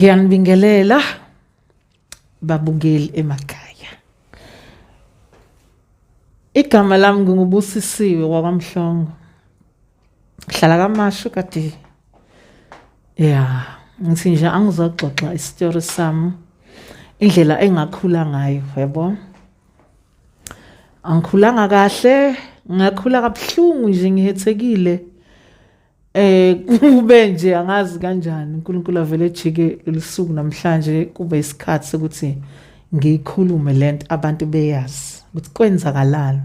Ngiyanibingelela babukeli emakhaya. Igama lami nginguBusisiwe wakwaMhlongo. Ngihlala KaMashu kade ya ngithi nje angizoxoxa isitori sami indlela engakhula ngayo yabo. Angikhulanga kahle, ngakhula kabuhlungu nje ngihethekile. Kube nje angazi kanjani uNkulunkulu avele ejike lolusuku namhlanje kube isikhathi sokuthi ngiyikhulume lento abantu beyazi ukuthi kwenzakalani.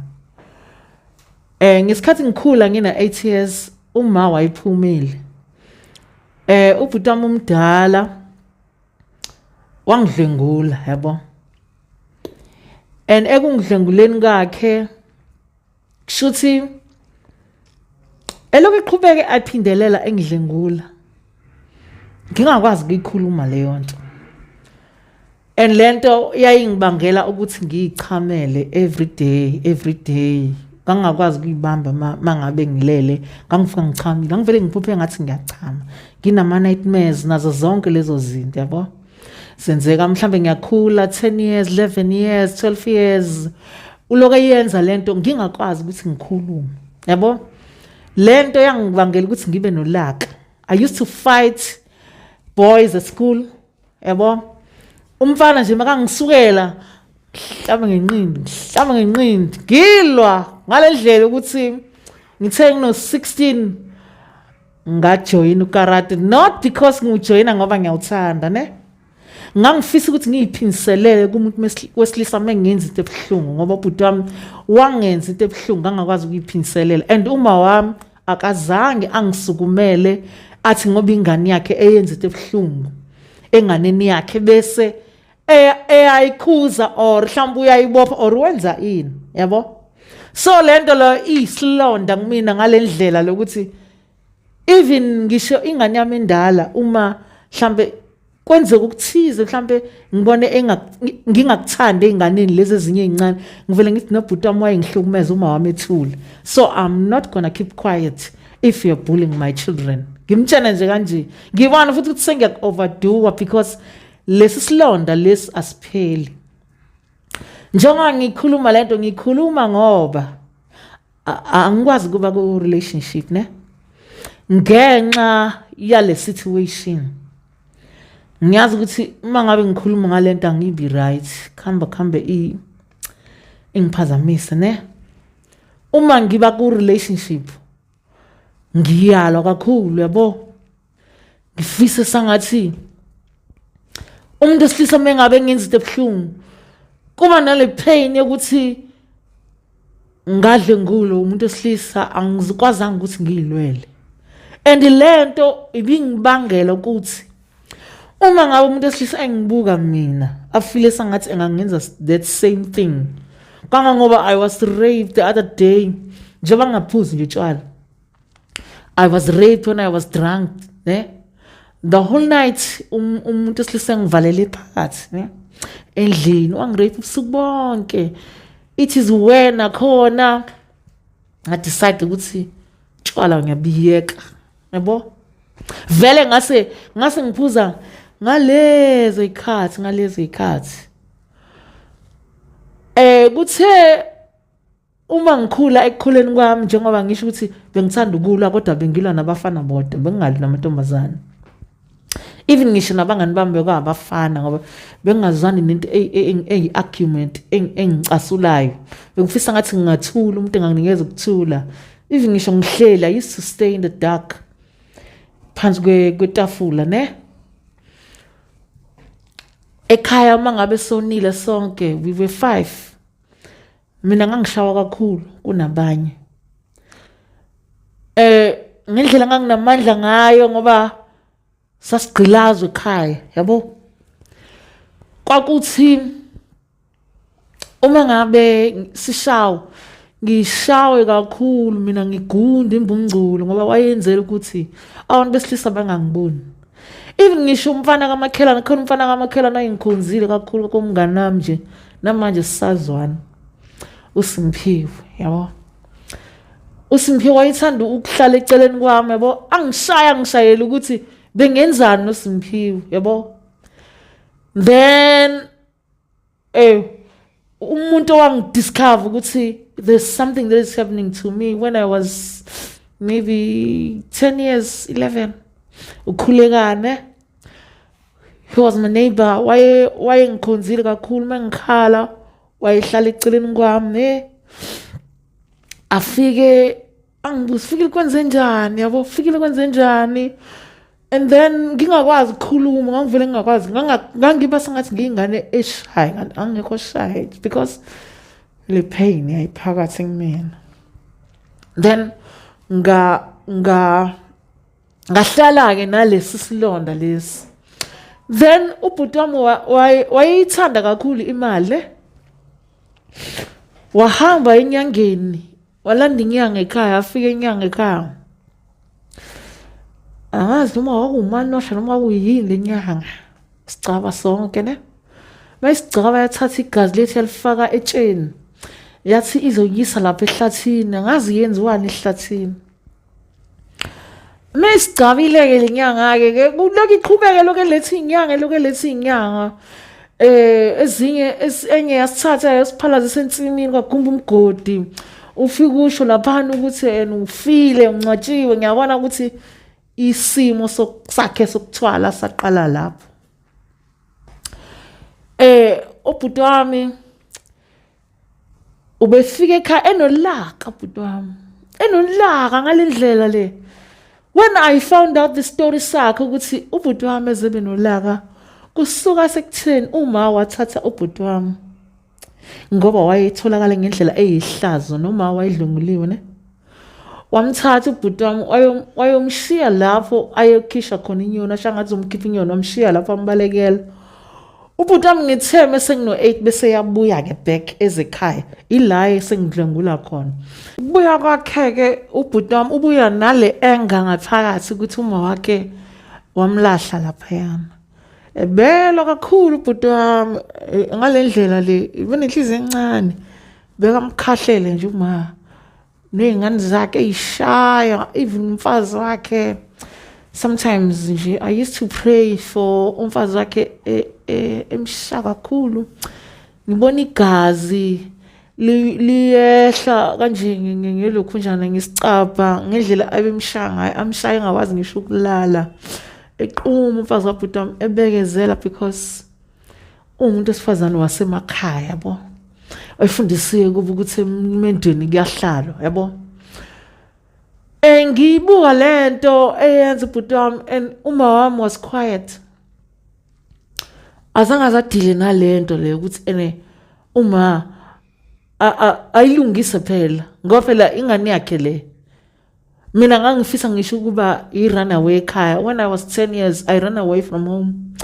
Ngesikhathi ngikhula ngina 8 years uma wayiphumile. Ubhuti wami umdala wangidlwengula yabo. And ekungidlwenguleni kwakhe kushuthi elokhu eqhubeke aphindelela engidlengula ngingakwazi ukuyikhuluma leyo nto and lento yayingibangela ukuthi ngiyichamele every day every day ngangingakwazi ukuyibamba mangabe ngilele ngangifika ngichamile ngangivele ngiphuphe ngathi ngiyachama nginama nightmares nazo zonke lezo zinto yabo senzeka mhlambe ngiyakhula 10 years 11 years 12 years uloku eyenza lento ngingakwazi ukuthi ngikhulume yabo lento yangibangela ukuthi ngibe nolaka. I used to fight boys at school yabo. Umfana nje makangisukela ngihlaba ngenqindi, ngihlaba ngenqindi, ngilwa ngalendlela ukuthi ngithe ngino 16 ngajoyina ukarate, not because ngiwujoyina ngoba ngiyawuthanda ne, ngangifisa ukuthi ngiyiphindiselele kumuntu wesilisa uma ngenza into ebuhlungu ngoba ubhuti wami wangenza into ebuhlungu ngangakwazi ukuyiphindiselela and uma wami akazange angisukumele athi ngoba ingane yakhe eyenza into ebuhlungu enganeni yakhe bese eyayikhuza or mhlawumbe uyayibopha or wenza ini yabo. So lento lo iyisilonda kumina ngalendlela lokuthi even ngisho ingane yami endala uma mhlambe kwenzeka ukuthize mhlambe ngibone ngingakuthandi ey'nganeni lezi ezinye ey'ncane ngivele ngithi nobhuti wami wayengihlukumeza uma wami ethule, so I'm not gonna keep quiet if you're bullying my children. Ngimtshene nje kanje ngibona futhi ukuthi sengiyaku-overdoa because lesi silonda lesi asipheli. Njengoba ngikhuluma lento ngikhuluma ngoba angikwazi kuba ku relationship ne ngenxa yale situation. Ngiyazi ukuthi uma ngabe ngikhuluma ngalento angibi right, khamba khambe i ingiphazamise ne. Uma ngiba ku relationship ngiyalwa kakhulu yabo, ngifise sangathi umuntu wesilisa uma engabe ngenza into ebuhlungu kuba nale pain yokuthi ngadlengulo umuntu wesilisa angikwazanga ukuthi ngiyilwele and lento ibingibangela ukuthi uma ngabe umuntu wesilisa engibuka mina afile sangathi engangenza that same thing kangangoba I was raped the other day njengoba ngingaphuzi nje utshwala. I was raped when I was drunk ne the whole night. Umuntu wesilisa engivalele phakathi ne endlini wangirape ubusuku bonke. It is when nakhona ngadecide ukuthi tshwala ngiyabiyeka yabo. Vele ngase ngiphuza ngalezo ikhathi ngalezo ikhathi. Kuthe uma ngikhula ekukhuleni kwami njengoba ngisho ukuthi bengithanda ukulwa kodwa bengilwa nabafana bodwa, bengingalwi namantombazane. Even ngisho nabangani bami bekwabafana ngoba bengingazwani nento eyi-argument engicasulayo. Bengifisa ngathi ngingathula umuntu enganginikeza ukuthula. Even ngisho ngihleli, I used to stay in the dark phansi kwetafula ne. Ekhaya uma ngabe sonile sonke, we were five, mina ngangishawa kakhulu kunabanye ngendlela nganginamandla ngayo ngoba sasigqilazwe ekhaya yabo. Kwakuthi uma ngabe sishawa ngishawe kakhulu mina ngigunda imbungculo ngoba wayenzela ukuthi abantu besilisa bangangiboni. Even ngisho umfana kamakhelwane khona, umfana kamakhelwane ayingikhonzile kakhulu komngani wami nje namanje sisazwana uSimphiwe yabo. USimphiwe wayethanda ukuhlala eceleni kwami yabo, angishaya ngishayela ukuthi bengenzani noSimphiwe yabo. Then umuntu owangidiscover ukuthi there's something that is happening to me when I was maybe 10 years, 11, ukhulekane, he was my neighbor. Waye wayengikhonzile kakhulu. Mangikhala wayehlala eceleni kwami, ne afike angibuze, "Fikile, kwenze njani?" Yabo, "Fikile, kwenze njani?" And then ngingakwazi ukukhuluma, ngangivele ngingakwazi, ngangiba sengathi ngiyingane eshy, kanti angekho shy because le pain yayiphakathi kumina. Then nga nga ngahlala ke nalesi silonda lesi. Then ubhuti wami wayeyithanda kakhulu imali, wahamba enyangeni, walanda inyanga ekhaya. Afika inyanga ekhaya, angazi noma kwakuwumanosha noma kwakuyini le nyanga, sicaba sonke ne mayisigcaba, yathatha igazi lethu, yalifaka etsheni, yathi izoyisa lapha ehlathini. Angazi yenziwani ehlathini. Mesigcabile-ke le nyanga-ke ke, kulokhu iqhubeke, lokhu eletha iy'nyanga, lokhu eletha iy'nyanga, ezinye enye yasithatha yasiphalazisa ensimini, kwagumba umgodi, ufike usho laphana ukuthi ena ufile, ungcwatshiwe. Ngiyabona ukuthi isimo sakhe sokuthwala saqala lapho. Ubhuti wami ubefika ekhaya enolaka, bhuti wami enolaka ngalendlela le. When I found out the story sakhe ukuthi ubhuti wami ezebe nolaka kusuka sekutheni uma wathatha ubhuti wami ngoba wayetholakala ngendlela eyihlazo noma wayedlwenguliwe, ne wamthatha ubhuti wami wayomshiya lapho ayokhisha khona inyoni, asho ngathi uzomkhipha inyoni, wamshiya lapho, ambalekela ubhuti wami. Ngithe mase ngino-8 bese yabuya-ke back ezekhaya, ila esengidlwengula khona. Ukubuya kwakhe-ke ubhuti wami ubuya nale anger ngaphakathi ukuthi uma wakhe wamlahla laphayana. Ebelwa kakhulu ubhuti wami, ngale ndlela le ibenenhliziyo encane, bekamkhahlele nje uma ney'ngane zakhe ey'shaya, even umfazi wakhe. Sometimes nje I used to pray for umfazi wakhe, emsha kakhulu, ngibona igazi liyehla kanje ngelokhunjana ngesicabha, ngendlela abemshaya ngayo, amshaya engakwazi ngisho ukulala, equma umfazi kabhuti wami, ebekezela because uwumuntu wesifazane wasemakhaya, yabo, efundisiwe kuba ukuthi emendweni kuyahlalwa, yabo. Ngiyibuka lento eyenza ubhuti wami and uma wami was quiet, azange azadile nalento le ukuthi ene uma ayilungise phela, ngoba phela ingane yakhe le. Mina ngangifisa ngisho ukuba i-runaway ekhaya. When I was 10 years I ran away from home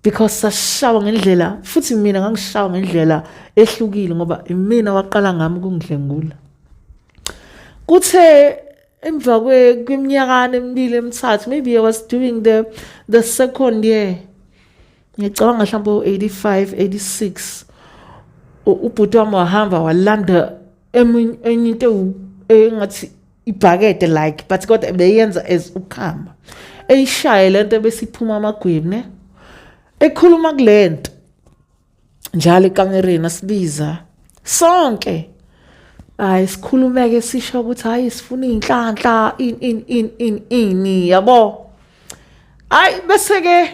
because sashawa ngendlela, futhi mina ngangishawa ngendlela ehlukile ngoba imina waqala ngami ukungidlengula. Kuthe emva kweminyakana emibili, emithathu, maybe I was doing the second year, ngicabanga mhlawumbe u-85, 86, ubhuti wami wahamba walanda enye into engathi ibhakede like, but kodwa beyenza as ukhamba, eyishaye lento bese iphuma amagwebu, ne ekhuluma kulento njalo ekamereni, asibiza sonke, hayi, sikhulumeke, sisho ukuthi hayi, sifuna inhlanhla in in in in ini, yabo. Hayi, bese ke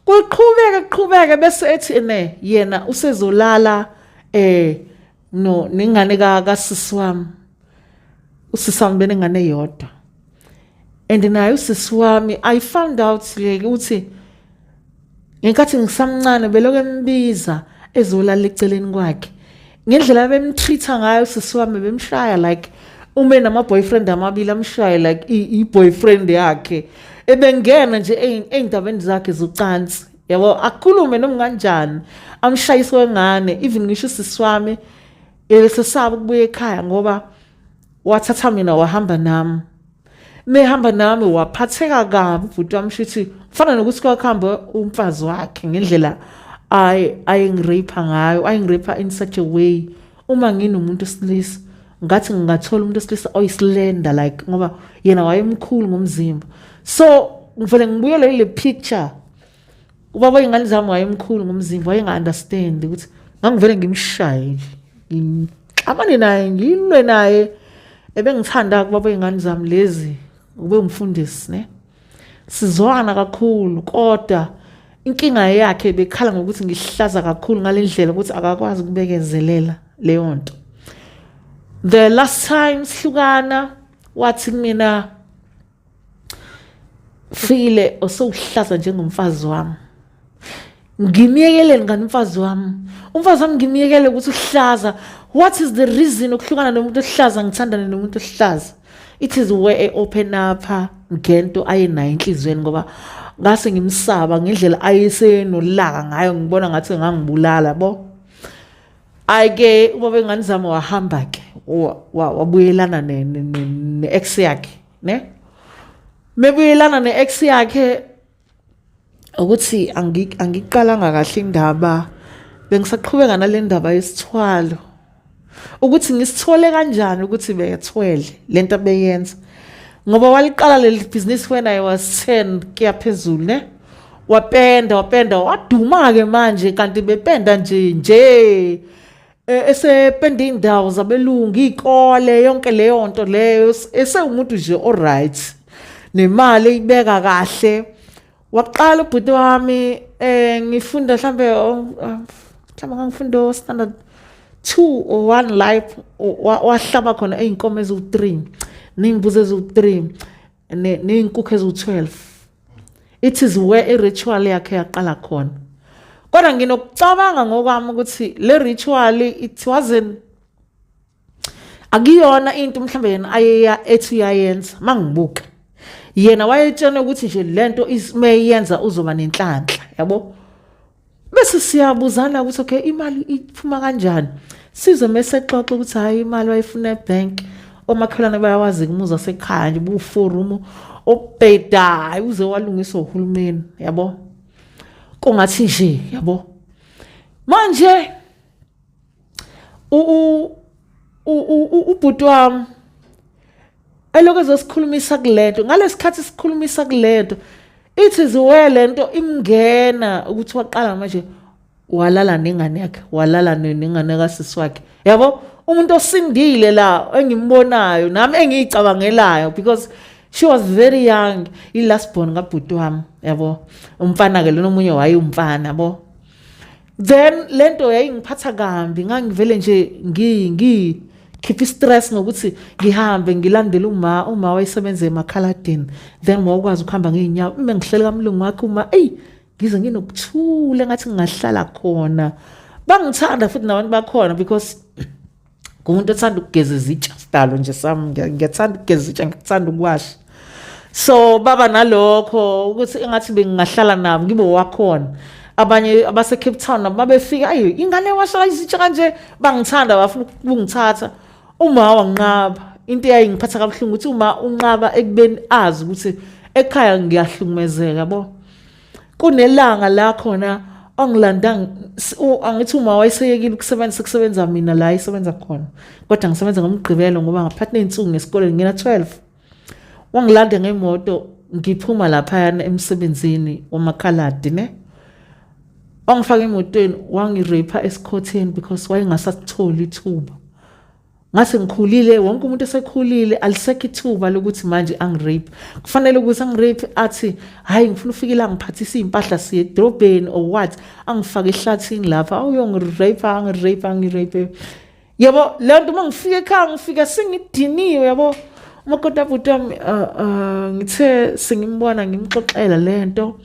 kuqhubeke kuqhubeke, bese ethi ne yena usezolala no nengane ka kasisi wami. Usisi wami benengane eyodwa and naye usisi wami, I found out ke ukuthi ngenkathi ngisamncane belokhu embiza ezolala eceleni kwakhe. Ngendlela bemtreat-a ngayo usisi wami, bemshaya like uma enama-boyfriend amabili, amshaye like i-boyfriend yakhe, ebengena nje ey'ndabeni zakhe zocansi, yabo, akhulume noma kanjani, amshayise wengane. Even ngisho usisi wami ebesesaba ukubuya ekhaya ngoba wathatha mina wahamba nami. Mehamba nami waphatheka kabi ubhuti wami, shuthi kufana nokuthi kwakuhamba umfazi wakhe, ngendlela ayengirape ngayo, ayengirape in such a way. Uma nginomuntu wesilisa, ngathi ngingathola umuntu wesilisa oyislender like, ngoba yena wayemkhulu ngomzimba, so ngivele ngibuyele ile picture. Ubaba wey'ngane zami wayemkhulu ngomzimba, wayenga-understand ukuthi ngangivele ngimshaye nje, ngixabane naye, ngilwe naye. Ebengithanda kubaba wey'ngane zami lezi ube umfundisi ne, sizwana kakhulu, kodwa inkinga yakhe bekhala ngokuthi ngihlaza kakhulu ngale ndlela ukuthi akakwazi ukubekezelela leyo nto. The last time sihlukana wathi kumina, Fikile, osewuhlaza njengomfazi wami. Ngimyekeleni ngani umfazi wami? Umfazi wami ngimyekele ukuthi uhlaza. What is the reason ukuhlukana nomuntu ohlaza, ngithandane nomuntu ohlaza? It is where e open up ngento ayenayo enhliziyweni, ngoba ngase ngimsaba ngendlela ayesenolaka ngayo, ngibona ngathi ngangibulala bo. Ayike ubaba engane zami wahamba ke, wabuyelana ne-ex yakhe ne. Mebuyelana ne-ex yakhe, ukuthi angiqalanga kahle indaba, bengisaqhubeka nale ndaba yesithwalo, ukuthi ngisithole kanjani ukuthi beyethwele lento abeyenza, ngoba waliqala leli business when I was 10 kuya phezulu ne. Wapenda, wapenda, waduma-ke manje, kanti bependa nje nje, esependa iy'ndawo zabelungu, iy'kole, yonke leyo nto leyo, esewumuntu nje o-right, nemali eyibeka kahle. Waqala ubhuti wami, ngifunda mhlambe, mhlawumbe ngangifunda o-standard 2 or 1 life, wahlaba khona iy'nkomo eziwu-3, ney'mbuzi eziwu-3, ney'nkukhu eziwu-12. It is where i-ritual yakhe yaqala khona. Kodwa nginokucabanga ngokwami ukuthi le ritual, it wasn't, akuyona into mhlambe yena ayeya ethi uyayenza. Mangibuka yena wayetshena ukuthi nje lento imeyenza uzoba nenhlanhla, yabo. Bese siyabuzana ukuthi okay, imali iphuma kanjani? Sizwe mase xoxa ukuthi hayi, imali wayifuna ebank. Omakhelwane bayawazi kumuzi wasekhaya nje, bu-four room obhedayo, uze walungiswa uhulumeni, yabo, kungathi nje, yabo. Manje ubhuti wami elokhu ezosikhulumisa kulento, ngalesikhathi sikhulumisa kulento, it is where lento imngena ukuthi waqala manje walala nengane yakhe, walala nengane kasisi wakhe, yabo. Umuntu osindile la engimbonayo nami engiyicabangelayo, because she was very young, i-last born kabhuti wami, yabo, umfana ke lona, omunye waye umfana, yabo. Then lento yayingiphatha kambi, ngangivele nje ngi khipha i-stress ngokuthi ngihambe ngilandele uma. Uma wayesebenza emakhaladini, then wawukwazi ukuhamba ngey'nyawo. Uma ngihleli kamlungu wakhe uma, eyi, ngize nginokuthula engathi ngingahlala khona. Bangithanda futhi nabantu bakhona because ngumuntu othanda ukugeza izitsha, sidalo nje sami, ngiyathanda ukugeza izitsha, ngiyathanda ukuwasha. So baba nalokho ukuthi engathi bengingahlala nabo, ngibe wakhona. Abanye abase Cape Town nabo babefika, ayi, ingane washa izitsha kanje, bangithanda, bafuna ukungithatha. Uma wanqaba, into eyayingiphatha kabuhlungu ukuthi uma unqaba ekubeni azi ukuthi ekhaya ngiyahlukumezeka, yabo. Kunelanga la khona ongilanda, angithi uma wayeseyekile ukusebenza, sekusebenza mina la isebenza khona, kodwa ngisebenza ngomgqibelo ngoba ngaphathi ney'nsuku ngesikoleni ngina 12. Wangilanda ngemoto ngiphuma laphayana emsebenzini wamakhaladi ne, wangifaka emotweni, wangirape esikhotheni because wayengasatholi ithuba. Ngase ngikhulile, wonke umuntu esekhulile, alisekho ithuba lokuthi manje angirape. Kufanele ukuthi angirape athi hayi, ngifuna ufike la ngiphathisa iy'mpahla, siye edrobheni or what, angifake ehlathini lapha, awuyongirape, angirape, angirape, yabo. Le nto uma ngifika ekhaya ngifika sengidiniwe, yabo. Umakoti abhuti wami, ngithe sengimbona ngimxoxela le nto,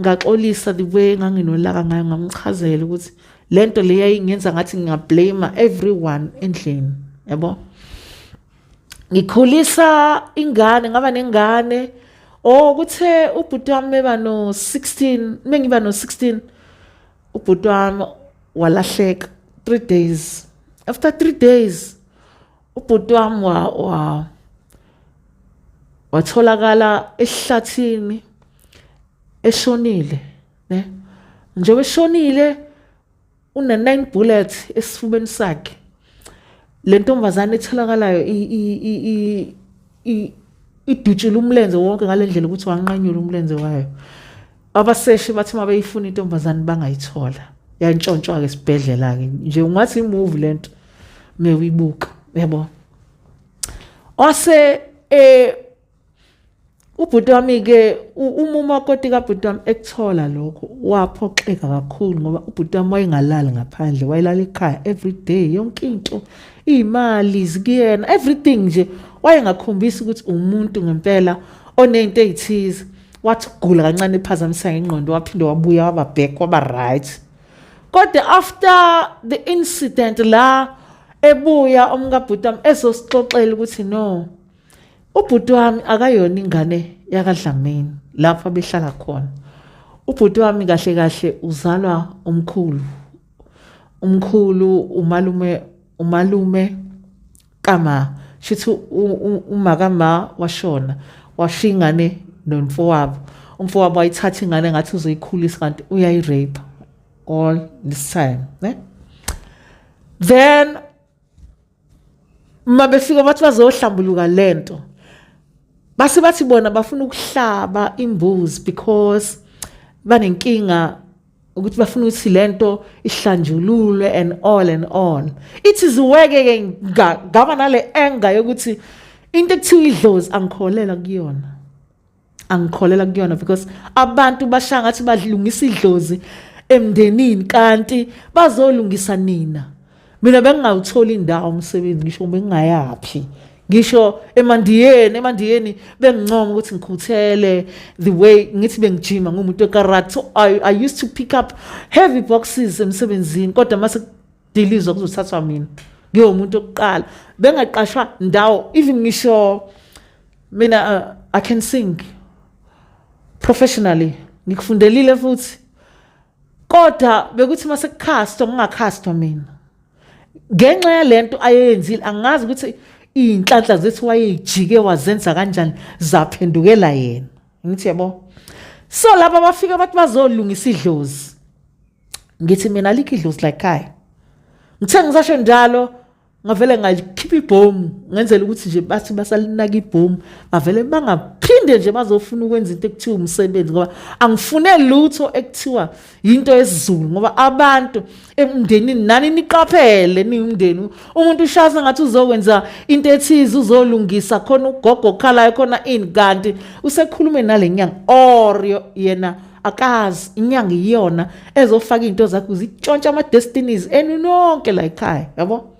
ngaxolisa the way nganginolaka ngayo, ngamchazela ukuthi le nto le yayingenza ngathi ngingablame everyone endlini, yabo. Ngikhulisa ingane, ngaba nengane. Oh, kuthe ubhuti wami eba no 16, mengiba no 16, ubhuti wami walahleka 3 days. After 3 days ubhuti wami wa, wa watholakala ehlathini eshonile ne. Njengoba eshonile une 9 bullets esifubeni sakhe. Le ntombazane etholakalayo idutshile umlenze wonke ngalendlela ukuthi wanqanyula umlenze wayo. Abaseshi bathi uma beyifuna intombazane bangayithola. Yantshontshwa-ke esibhedlela-ke nje, ungathi imuvi lento mewuyibuka, uyabo. Wase ubhuti wami-ke, uma umakoti kabhuti wami ekuthola lokho, waphoxeka kakhulu ngoba ubhuti wami wayengalali ngaphandle, wayelala ekhaya every day, yonke into, iy'mali zikuyena, everything nje. Wayengakhombisi ukuthi umuntu ngempela oney'nto ey'thize. Wathi ukugula kancane, ephazamisa ngengqondo, waphinde wabuya waba back, waba right. Kodwa after the incident la ebuya umkabhuti wami ezosixoxela ukuthi no, ubhuti wami akayona ingane yakaDlamini lapho abehlala khona. Ubhuti wami kahle kahle uzalwa umkhulu, umkhulu umalume, umalume kama shithi uma kama washona, washiya ingane nomfowabo. Umfowabo wayithatha ingane ngathi uzoyikhulisa, kanti uyayirape all this time, ne. Then uma befika bathi bazohlambuluka lento, base bathi bona bafuna ukuhlaba imbuzi because banenkinga ukuthi bafuna ukuthi lento ihlanjululwe and all and all. It is weke ke ngaba nale anger yokuthi into ekuthiwa idlozi angikholela kuyona, angikholela kuyona, because abantu bashaya ngathi badlungisa idlozi emndenini kanti bazolungisa nina. Mina bengingawutholi indawo umsebenzi, ngisho bengingayaphi, ngisho emandiyeni, emandiyeni bengincoma ukuthi ngikhuthele, the way ngithi bengijima ngumuntu wekarate. So I used to pick up heavy boxes emsebenzini, kodwa mase kudilizwa kuzothathwa mina, ngiwumuntu okuqala, bengaqashwa ndawo. Even ngisho mina, I can sing professionally, ngikufundelile futhi, kodwa bekuthi mase kucastwa ngingacastwa mina ngenxa yalento ayeyenzile. Angazi ukuthi iy'nhlanhla zethu wayeyijike wazenza kanjani, zaphendukela yena, ngithi yabo. So laba bafika bathi bazolungisa idlozi, ngithi mina alikho idlozi la ekhaya. Ngithe ngisasho njalo, ngavele ngakhipha ibhomu, ngenzela ukuthi nje bathi basalinaka ibhomu, bavele bangaphinde nje bazofuna ukwenza into ekuthiwa umsebenzi, ngoba angifune lutho ekuthiwa yinto yesiZulu. Ngoba abantu emndenini nani niqaphele, niwumndeni, umuntu ushasa ngathi uzokwenza into ethize, uzolungisa khona ugogo okhalayo khona ini, kanti usekhulume nale nyanga or yena akazi. Inyanga iyona ezofaka izinto zakho, zitshontsha ama-destinies enu nonke la ekhaya, yabo.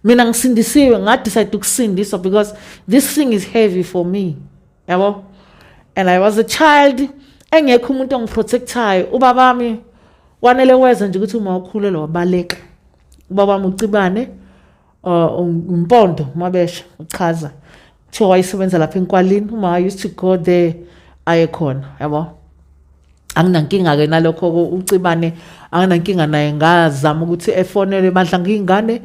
Mina ngisindisiwe, ngadecide ukusindiswa because this thing is heavy for me, yabo. And I was a child engekho umuntu ongiprotectayo. Ubabami wanele weza nje ukuthi uma ukhulelwe wabaleka. Ubaba wami uCibane, umpondo mabesha uchaza, kuthiwa wayesebenza lapha enkwalini. Uma I used to go there, aye khona, yabo. Anginankinga-ke nalokho, uCibane anginankinga naye. Ngazama ukuthi efonelwe bandla, ngiyingane,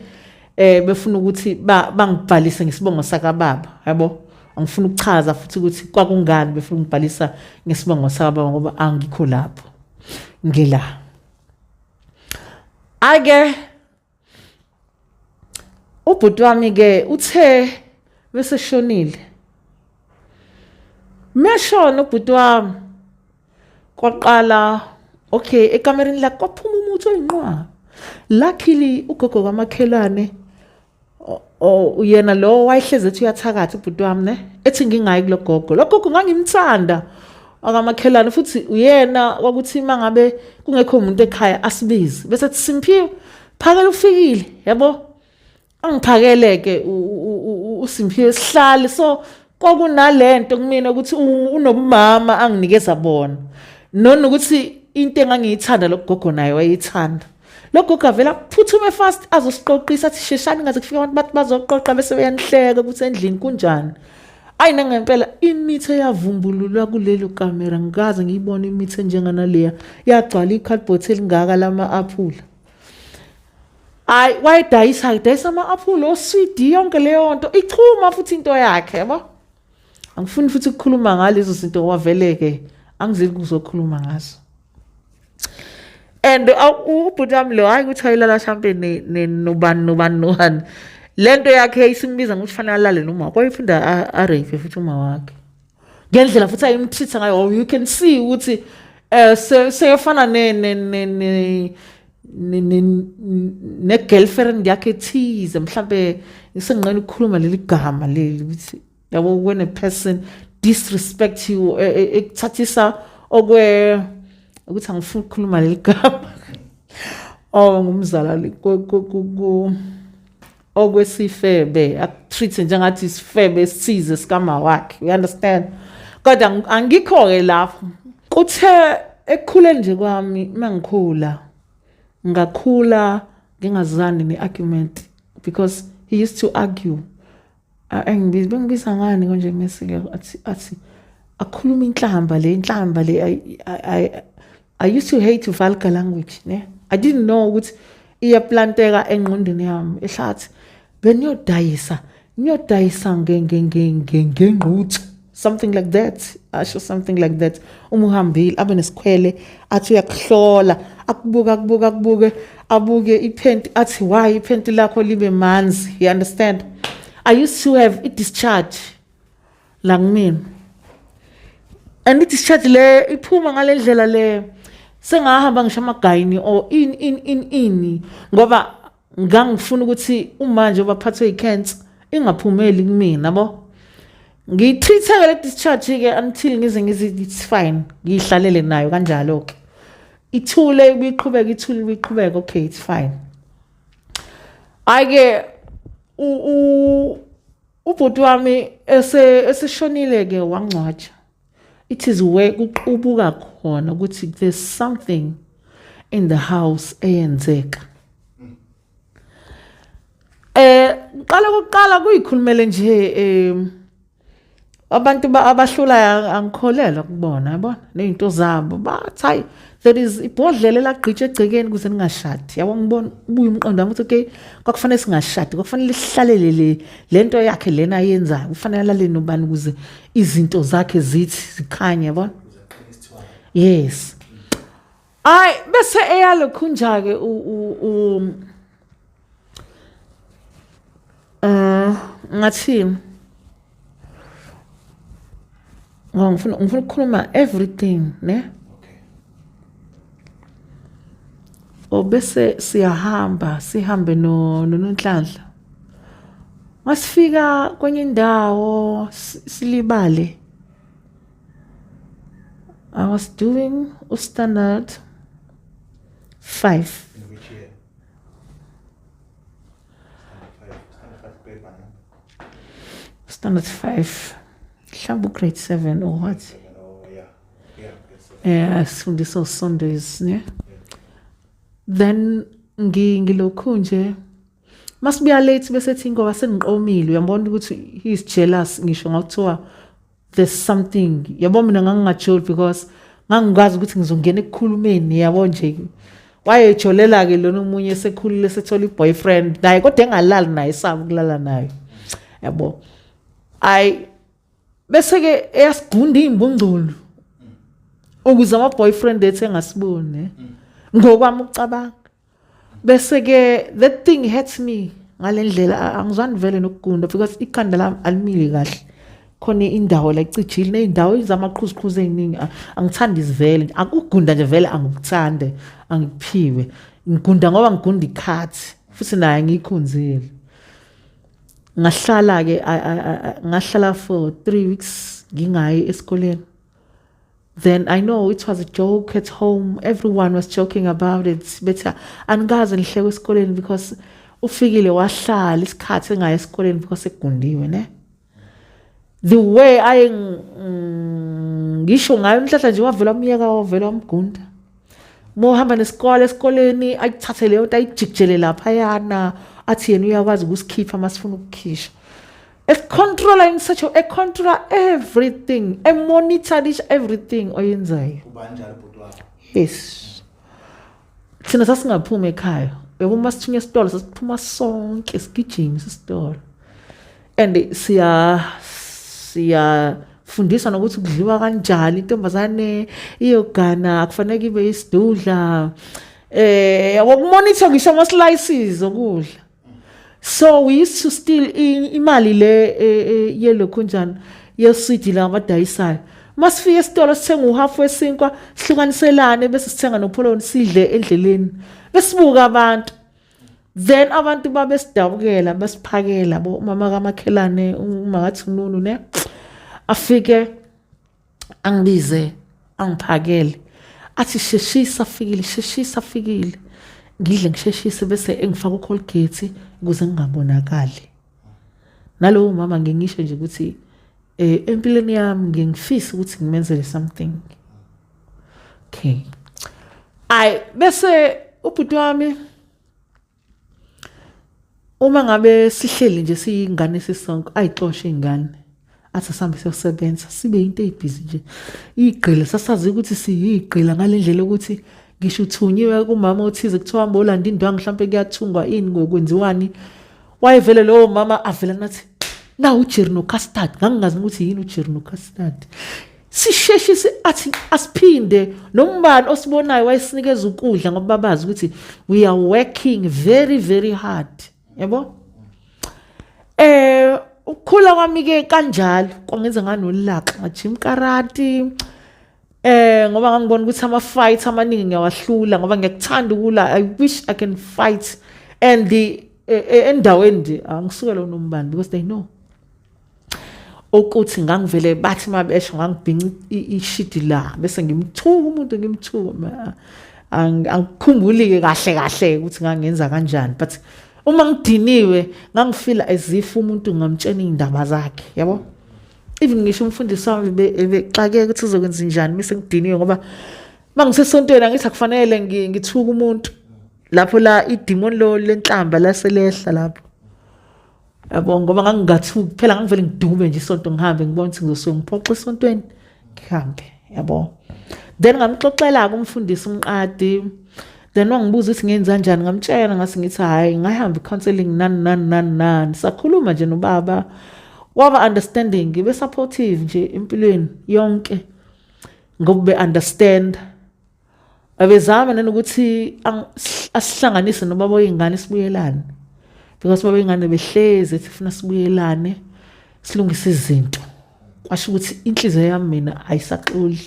befuna ukuthi bangibhalise ngesibongo sakababa, yabo. Angifuni ukuchaza futhi ukuthi kwakungani befuna ukubhalisa ngesibongo sakababa, ngoba angikho lapho, ngila ake. Ubhuti wami ke uthe bese shonile, meshona ubhuti wami, kwaqala okay ekamereni lakhe kwaphuma umuthi oyinqwaba. Luckily ugogo kamakhelwane, yena lo wayehlezi ethi uyathakatha ubhuti wami, ne, ethi ngingayi kulo gogo. Lo gogo ngangimthanda akamakhelwane, futhi uyena kwakuthi mangabe kungekho umuntu ekhaya asibize, bese ethi, "Simphiwe, phakela, ufikile," yabo. Angiphakele ke uSimphiwe, sihlale. So kwakunalento kumina ukuthi unomama anginikeza bona, nokuthi into engangiyithanda logogo naye wayeyithanda. Lo gogo avela phuthume fast azosiqoqisa, athi, "Sheshani, ngaze kufika abantu bathi bazoqoqa, bese beyanihleka ukuthi endlini kunjani." Ayi, nangempela imithi eyavumbululwa kulelo kamera, ngikaze ngiyibone imithi enjenganaleya. Yagcwala i-cardboard elingaka lama-aphula. Hayi, wayedayisa, dayisa ama-aphula, oswidi, yonke leyo nto ichuma futhi into yakhe, yabo. Angifuni futhi ukukhuluma ngalezo zinto ngoba vele-ke angizeli kuzokhuluma ngazo. And ubhuti wami lo, hayi ukuthi wayelala hlampe nobani nobani nobani, le nto yakhe isimbiza ngokuthi fanele alale noma wayephinda arape futhi uma wakhe, ngendlela futhi ayimtreat ngayo. You can see ukuthi Eh seyofana ne ne ne ne ne girlfriend yakhe ethize mhlambe ngisenginqena ukukhuluma leli gama leli ukuthi yabo when a person disrespect you e, e, ekuthathisa okwe ukuthi angifuni ukukhuluma leli gama oh ngumzala ku okwesifebe akutreat njengathi isifebe esithize sikama wakhe you understand kodwa angikho-ke lapho kuthe ekukhuleni nje kwami mangikhula ngakhula ngingazani ne-argument because he used to argue engibiza bengibiza ngani konje mesike athi athi akhuluma inhlamba le inhlamba le I, I, I used to hate vulgar language ne I didn't know ukuthi iyaplanteka engqondweni yami ehlathi beniyodayisa niyodayisa ngengquthu something like that asho something like that uma uhambile abe nesikhwele athi uyakuhlola akubuka akubuka akubuke abuke iphenti athi why iphenti lakho libe manzi you understand i used to have i discharge la kumina and i-discharge le iphuma ngale ndlela le sengahamba ngisho amagayini or in in in ini ngoba ngangifuna ukuthi uma nje baphathwe i-cancer ingaphumeli kumina yabo ngiyitreat-ke le discharge-ke until ngize ngize it's fine ngiyihlalele nayo kanjalo-ke ithule ibiqhubeka ithule ibiqhubeka okay it's fine hhayi-ke ubhuti wami eseshonile-ke wangcwatsha it is where kuqubuka khona ukuthi there's something in the house eyenzeka eh qala kuqala kuyikhulumele nje eh abantu abahlulayo angikholelwa kubona yabona nezinto zabo bathi hayi there is ibhodlela elagqitsha egcekeni ukuze ningashadi yabo ngibona ubuye umqondo wami ukuthi okay kwakufanele singashadi kwakufanele sihlalele le lento yakhe lena ayenzayo kufanele alale nobani ukuze izinto zakhe zithi zikhanye yabona yes ay bese eyalokhunja ke u eh ngathini ngoba ngifuna ngifuna ukukhuluma everything ne obese siyahamba sihambe no noNonhlanhla masifika kwenye indawo silibale I was doing standard 5 In which year? Standard 5 mhlawumbe ugrade 7 or what Oh, yeah. Yeah, grade seven. eh sifundisa uSundays ne then ngilokhu nje masibuya late bese thi ngoba sengiqomile uyambona ukuthi he is jealous ngisho ngakuthiwa there's something yabo mina ngangingajoli because ngangikwazi ukuthi ngizongena ekukhulumeni yabo nje wayejolela ke lona omunye esekhulile sethola i-boyfriend naye kodwa engalali naye esaba ukulala naye yabo ayi bese ke eyasigunda izimbungculu ukuze ama boyfriend ethu engasiboni ngokwami ukucabanga bese ke that thing hurts me ngalendlela angizwani vele nokugunda because ikhanda lami alimile kahle khona indawo la icijile ney'ndawo ezamaqhuzuqhuzu ey'ningi angithandi izivele akugunda nje vele angikuthande angikuphiwe ngigunda ngoba ngigunda ikhathi futhi naye ngiyikhonzile ngahlala-ke ngahlala for 3 weeks ngingayi esikoleni then I know it was a joke at home. Everyone was joking about it. Bethi anikaze nihleke esikoleni because ufikile wahlala isikhathi engayi esikoleni because egundiwe ne. The way aye ngisho ngayo umhlahla nje wavela umyeka wavela wamgunda. Uma uhamba nesikole esikoleni ayithathe leyo nto ayijikijele laphayana athi yena uyakwazi ukusikhipha masifuna ukukhisha. Econtroller in such a econtroller everything, emonitorisha everything oyenzayo. Ubanjalo bhuti wakho. Yes. Thina sasingaphumi ekhaya. Yabo uma sithunywa esitolo sasiphuma sonke sigijime isitolo. And siya siyafundiswa nokuthi kudliwa kanjani intombazane iyogana akufanele ibe isidudla. Eh yabo kumonitor ngisho ama slices okudla. So we used to steal imali le yelokhu njani yeswidi la abadayisayo. Masifika esitolo sithenga uhafu wesinkwa, sihlukaniselane, bese sithenga nopholoni, sidle endleleni. Besibuka abantu. Then abantu babesidabukela, basiphakela bo umama kamakhelwane, umakathi ununu ne. Afike angibize, angiphakele, athi, "Sheshisa, fikile, sheshisa, fikile." Ngidle, ngisheshise, bese engifaka uColgate ukuze ngingabonakali. Nalowo mama, ngingisho nje ukuthi empilweni yami ngingifisa ukuthi ngimenzele something. Okay, ay, bese ubhuti wami, uma ngabe sihleli nje siyingane sisonke, ayixoshe ingane, athi asambe siyosebenza, sibe into eyibhizi nje, igqila. Sasazi ukuthi siyigqila ngalendlela ukuthi ngisho uthunyiwe kumama othize, kuthiwa hamba olanda indwangu, mhlawumbe kuyathungwa ini, ngokwenziwani, wayevele lowo mama avela nathi, "Nawu ujerry nocustard." Ngangingazi ukuthi yini ujerry nocustard. Sisheshise, athi asiphinde. Nombani osibonayo wayesinikeza ukudla ngoba babazi ukuthi we are working very, very hard, yabo. Ukukhula kwami ke kanjalo kwangenza nganolaka, ngajima karate ngoba ngangibona ukuthi ama fight amaningi ngiyawahlula, ngoba ngiyakuthanda ukula. I wish I can fight and the endaweni nje angisukela unombani because they know ukuthi ngangivele bathi mabesho ngangibhinca ishidi la, bese ngimthuka umuntu, ngimthuka. Angikhumbuli ke kahle kahle ukuthi ngangenza kanjani, but uma ngidiniwe ngangifila as if umuntu ngamtshela indaba zakhe, yabo. Even ngisho umfundisi wami bexakeka ukuthi uzokwenza njani bese ngidiniwe, ngoba mangisesontweni angithi akufanele ngithuke umuntu lapho la idemon lo lenhlamba laselehla lapho, yabo, ngoba ngangingathuki phela, ngangivele ngidube nje isonto, ngihambe, ngibona ukuthi ngizosuke ngiphoxe esontweni, ngihambe, yabo. Then ngamxoxela-ke umfundisi umqadi, then wangibuza ukuthi ngenza kanjani. Ngamtshela, ngase ngithi, "Hhayi, ngahamba i-counselling, nani nani nani nani." Sakhuluma nje nobaba, waba understanding, be-supportive nje empilweni yonke ngoba be-understand. Abezama nanokuthi asihlanganise nobaba wey'ngane, sibuyelane, because baba wey'ngane behlezi ethi funa sibuyelane, silungise izinto. Kwasho ukuthi inhliziyo yami mina ayisaxoli,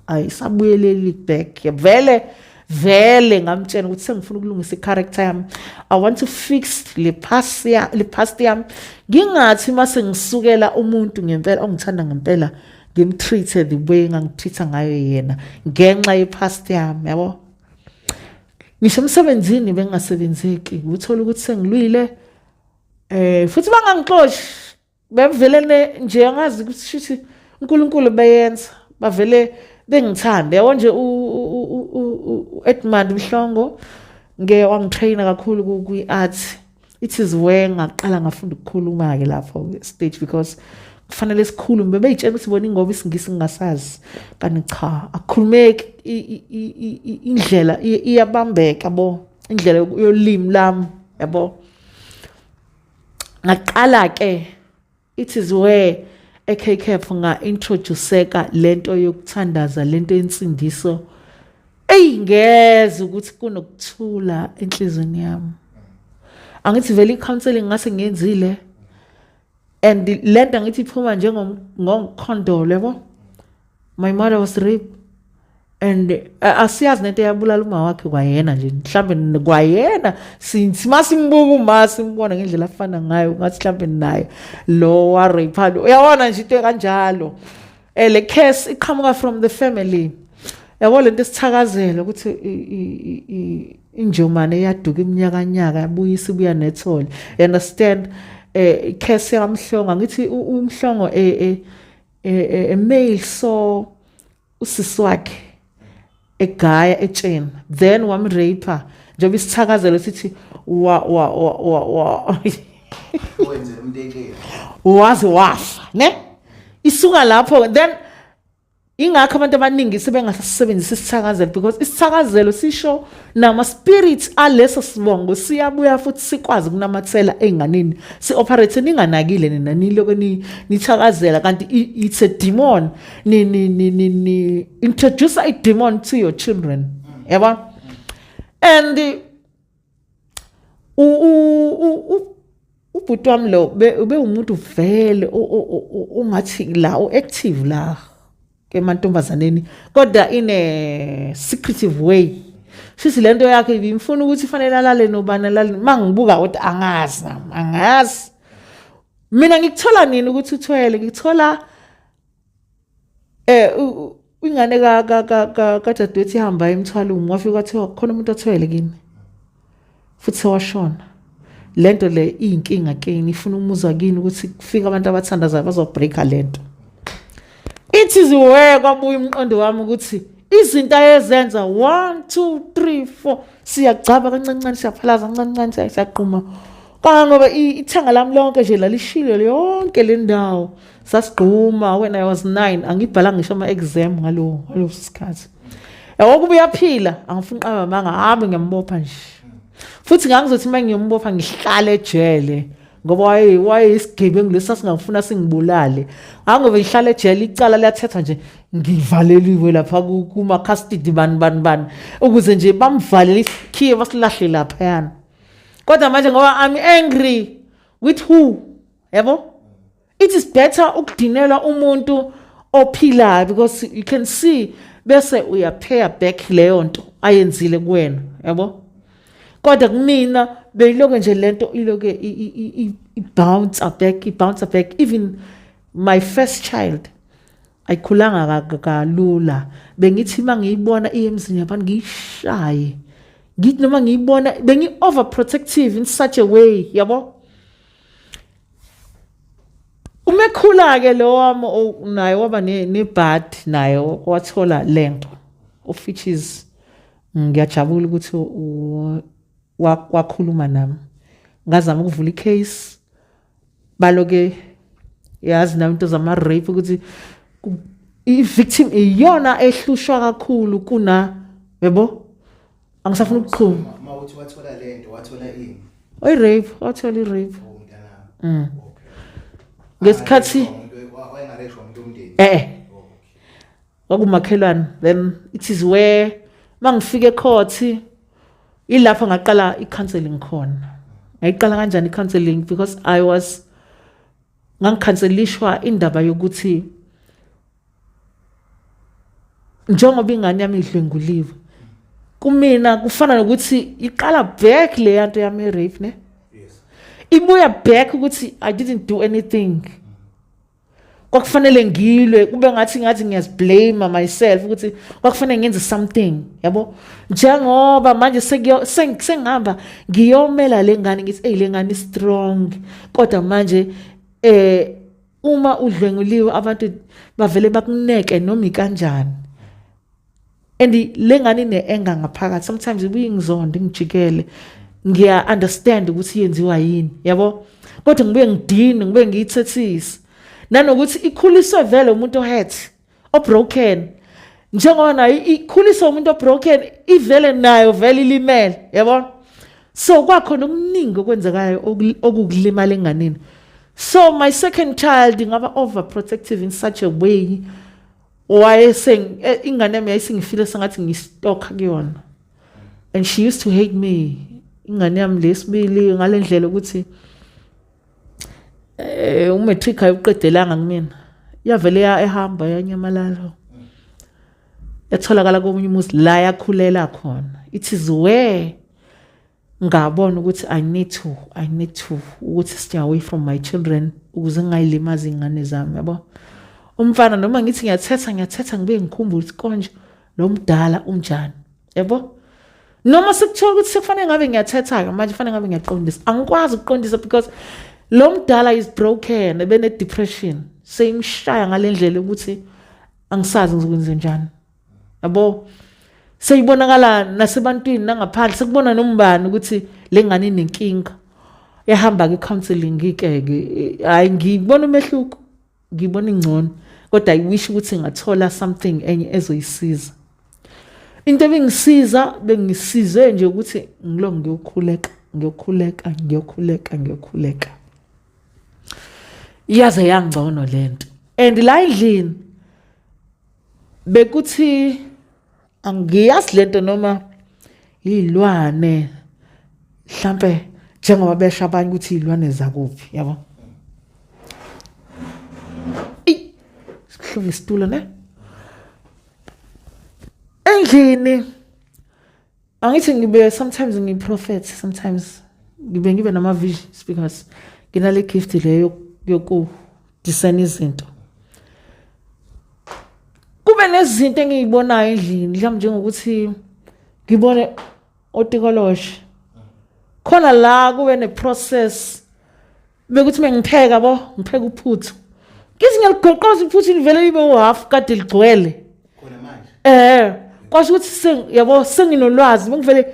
ayisabuyeleli back vele vele. Ngamtshela ukuthi sengifuna ukulungisa i-character yami, I want to fix le past ya le past yami, ngingathi mase ngisukela umuntu ngempela ongithanda ngempela, ngimtreat the way ngangitreat ngayo yena ngenxa ye-past yami, yabo. Ngisho emsebenzini bengingasebenzeki, uthola ukuthi sengilwile futhi bangangixoshi, bevele nje angazi ukuthi shithi uNkulunkulu beyenza bavele bengithande, yabo nje. U-Edmund Mhlongo ngeke wangitraina kakhulu kwi-art. It is where ngaqala ngafunda ukukhuluma ke lapho stage, because kufanele sikhulume. Bebeyitshela ukuthi bona ingoba isiNgisi ngingasazi, kanti cha, akukhulumeki, indlela iyabambeka bo, indlela yolimi lami, yabo. Ngaqala ke, it is where eKCAP nga-introduceka lento yokuthandaza, lento yensindiso. Eyi, ngeze ukuthi kunokuthula enhlizweni yami. Angithi vele i-counseling ngase ngiyenzile and lento angithi iphuma njengomkhondolo, yabo. My mother was raped and asiyazi nento eyabulala uma wakhe kwayena nje, mhlambe kwayena since masimbuka uma simbona ngendlela afana ngayo, ngathi mhlambe naye lo wa rape, uyabona nje, into kanjalo. Le case iqhamuka from the family, yabo, lento esithakazela ukuthi injomane eyaduka iminyakanyaka yabuyisa, ibuya nethole, you understand? Case yaMhlongo, ngithi uMhlongo a male saw usisi wakhe egaya etsheni, then wamrape, njengoba isithakazelo sithi wa wa wa wa, wa. Wenzela umuntu etsheni. Waze wafa ne, isuka lapho. Then ingakho abantu abaningi sebengasasebenzisi isithakazelo, because isithakazelo sisho nama spirits aleso sibongo siyabuya futhi sikwazi ukunamathela ey'nganeni, si-operate ninganakile nina, niloko nithakazela kanti it's a demon. Ni introduce a demon to your children, yabo. And ubhuti wami lo ube umuntu vele ungathi la u-active la. Emantombazaneni, kodwa in a secretive way. Shuthi lento yakhe ibimfuna ukuthi fanele alale nobani, alale. Mangibuka kodwa angazi nami, angazi mina ngikuthola nini ukuthi uthwele. Ngikuthola ingane ka ka ka kadadewethu ihamba emthwalweni, wafika kwathiwa khona umuntu othwele kimi futhi sewashona. Lento le iyinkinga kini, ifuna umuzwa kini ukuthi kufika abantu abathandazayo bazobreaka lento. It is where kwabuya umqondo wami ukuthi izinto ayezenza 1 2 3 4, siyagcaba kancane kancane, siyaphalaza kancane kancane, siyaqhuma kangangoba ithanga lami lonke nje lalishile yonke le ndawo. Sasigquma when I was 9, angibhala ngisho ama-exam ngaloso sikhathi. Yabo, kuba uyaphila, angifuni qaba manga, hambe ngiyambopha nje. Futhi ngangizothi uma ngiyombopha ngihlale ejele, ngoba wayeyisigebengu lesi sasingafuna singibulale. Angobe ngihlale ejele, icala liyathetha nje, ngivaleliwe lapha kuma-custody bani bani bani, ukuze nje bamvalele isikhiye basilahle laphayana. Kodwa manje ngoba I'm angry with who, yabo, it is better ukudinelwa umuntu ophilayo because you can see bese uyapaya back leyo nto ayenzile kuwena, yabo. Kodwa kumina beyiloke nje lento iloke i-bounce back, i-bounce back. Even my first child ayikhulanga kalula. Bengithi uma ngiyibona iye emzini yabantu ngiyishaye, ngithi noma ngiyibona, bengi-overprotective in such a way, yabo. Uma ekhula-ke lo wami naye waba nebhadi, naye wathola lento, of which is ngiyajabula ukuthi wakhuluma nami. Ngazama ukuvula icase, baloke yazi nayo into zama-rape ukuthi i-victim iyona ehlushwa kakhulu kuna, yebo. Angisafuna ukuqhuma. Uma uthi wathola lento, wathola ini? Oyi-rape, wathola i-rape. Oh, mntanami. Okay. Ngesikhathi Wayengareshwa umuntu womndeni? Eh, kwakumakhelwane. Then it is where mangifika ecourt, ilapho ngaqala i-counseling khona. Ngayiqala kanjani i-counseling? Because I was ngangikhanselishwa indaba yokuthi njengoba ingane yami idlwenguliwe, kumina kufana nokuthi iqala back le yanto yami rape ne. Ibuya back ukuthi I didn't do anything, kwakufanele ngilwe, kube ngathi ngiyaziblame myself ukuthi kwakufanele ngenze something, yabo. Njengoba manje sengihamba ngiyomela le ngane, ngithi hey, le ngane strong, kodwa manje uma udlwenguliwe abantu bavele bakuneke noma ikanjani, and le ngane ine-anger ngaphakathi. Sometimes ibuye ingizonde, ingijikele. Ngiya understand ukuthi yenziwa yini, yabo, kodwa ngibuye ngidine, ngibuye ngiyithethise nanokuthi ikhuliswe vele umuntu ohurt, obroken. Njengoba nayo ikhuliswe umuntu obroken, ivele nayo vele ilimele, yabo. So kwakhona okuningi okwenzekayo okukulimala enganeni. So my second child ngaba overprotective in such a way, wayese ingane yami yayisingifile sengathi ngistalker kuyona, and she used to hate me, ingane yami lesibili, ngale ndlela ukuthi umatric ayiqedelanga kumina, yavele ya ehamba yanyamalala, yatholakala komunye umuzi la yakhulela khona. It is where ngabona ukuthi I need to ukuthi stay away from my children ukuze ngingayilimazi ingane zami, yabo. Umfana noma ngithi ngiyathetha, ngiyathetha, ngibe ngikhumbula ukuthi konje lo mdala unjani, yabo. Noma sekuthiwa ukuthi sekufanele ngabe ngiyathetha-ke manje, kufanele ngabe ngiyaqondisa, angikwazi ukuqondisa because lo mdala is broken, ebene-depression seyimshaya ngale ndlela ukuthi angisazi ngizokwenze njani, yabo. Seyibonakala nasebantwini nangaphandle, sekubona nombani ukuthi le ngane inenkinga. Yahamba-ke i-counselling ke-ke, hhayi, ngibona umehluko, ngibona ingcono, kodwa I wish ukuthi ngathola something enye ezoyisiza. Into ebingisiza, bengisize nje ukuthi ngilo ngiyokhuleka, ngiyokhuleka, ngiyokhuleka, ngiyokhuleka, iyaze yangcono lento. And la endlini bekuthi angiyazi lento noma yilwane mhlambe, njengoba besho abanye ukuthi izilwane zakuphi, yabo. Sibuhlungu isitulo ne. Endlini angithi ngibe sometimes ngi-prophet, sometimes ngibe nama-visions because nginale gift leyo yoku-discern izinto. Kube nezinto engiyibonayo endlini, mhlawumbe njengokuthi ngibone otikoloshe khona la, kube ne-process bekuthi mengipheka bo, ngipheka uphuthu, ngithi ngiyaligoqoza iphuthu, livele libe uhalf kade ligcwele. Khona manje? Kwasho ukuthi yabo, senginolwazi, bengivele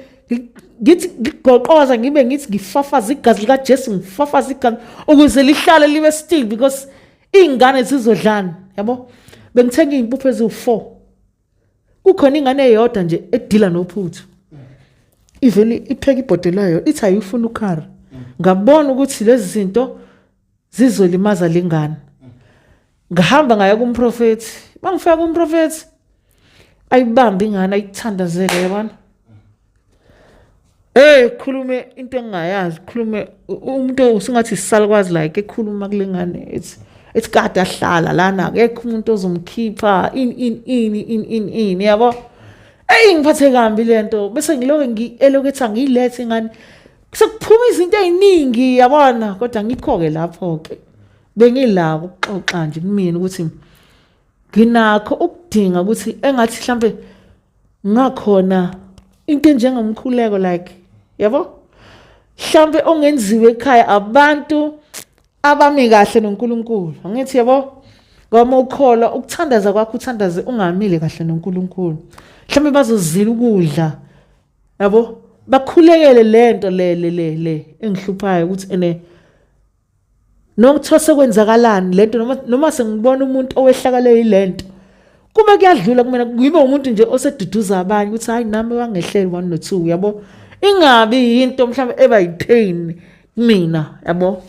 ngithi ngigoqoza, ngibe ngithi ngifafaza igazi likaJesu, ngifafaza igazi ukuze lihlale libe still because iy'ngane zizodlana, yabo. Bengithenga iy'mpuphu eziwu-4, kukhona ingane eyodwa nje edila nophuthu, ivele ipheke ibhodo layo, ithi ayifuna ukhari. Ngabona ukuthi lezi zinto zizolimaza lengane. Ngahamba ngaya kumprofethi. Mangifika kumprofethi, ayibambe ingane, ayithandazele, yabona. Hey, khulume into engingayazi, khulume umuntu usungathi sisalukwazi, like ekhuluma kule ngane, it's kade ahlala lana, akekho umuntu ozomkhipha, in in in in in in, yabo. Ey, ngiphathe kambi lento, bese ngiloke ngi-eloku ethi angiyilethe ingane, sekuphuma izinto ey'ningi, yabona. Kodwa ngikho-ke lapho-ke bengila ukuxoxa nje kumina ukuthi nginakho ukudinga ukuthi engathi mhlambe ngakhona into enjengomkhuleko, like, yabo, mhlambe ongenziwe ekhaya abantu abami kahle noNkulunkulu, angithi yabo, ngoba uma ukholwa, ukuthandaza kwakho uthandaze ungamile kahle noNkulunkulu, mhlambe bazozila ukudla, yabo, bakhulekele lento le le le le engihluphayo, ukuthi ene nokuthiwa sekwenzakalani lento, noma sengibona umuntu owehlakale yilento, kube kuyadlula kumina, ngibe umuntu nje oseduduza abanye ukuthi hayi, nami wangehleli 1 no 2, yabo, ingabi into mhlawumbe eba yipain kumina, yabo.